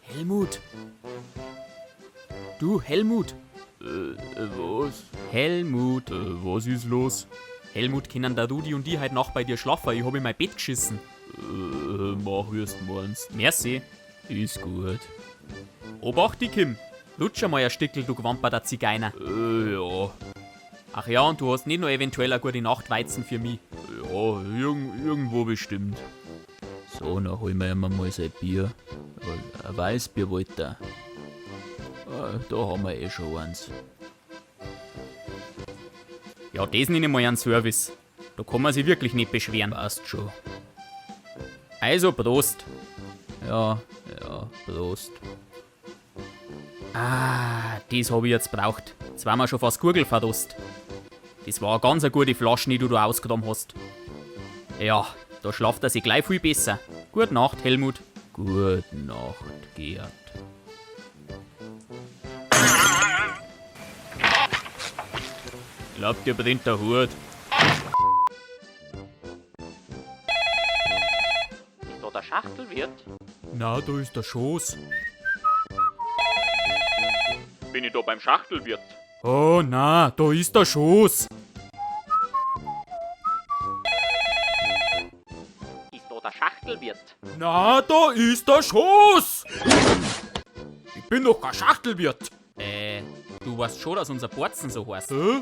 Helmut! Du, Helmut! Was? Helmut! Was ist los? Helmut, können der Rudi und ich heute Nacht bei dir schlafen? Ich hab in mein Bett geschissen. Mach, wie's du meinst. Merci. Ist gut. Obacht, die Kim. Lutsch einmal ein Stickel, du gewamperter Zigeuner. Ja. Ach ja, und du hast nicht nur eventuell eine gute Nacht Weizen für mich. Ja, irgendwo bestimmt. So, dann holen wir ihm mal sein Bier. Ein Weißbier wollte er. Da haben wir eh schon eins. Ja, das nenne ich mal einen Service. Da kann man sich wirklich nicht beschweren. Passt schon. Also, Prost. Ja, ja, Prost. Ah, das hab ich jetzt braucht. Jetzt war mir schon fast Gurgelverlust. Das war eine ganz eine gute Flasche, die du da ausgenommen hast. Ja, da schlaft er sich gleich viel besser. Gute Nacht, Helmut. Gute Nacht, Gerd. Glaub, dir brennt der Hut. Ist da der Schachtelwirt? Na, da ist der Schoß. Bin ich da beim Schachtelwirt? Oh na, da ist der Schoß. Ist da der Schachtelwirt? Na, da ist der Schoß! Ich bin doch kein Schachtelwirt. Du weißt schon, dass unser Borzen so heißt. Hä?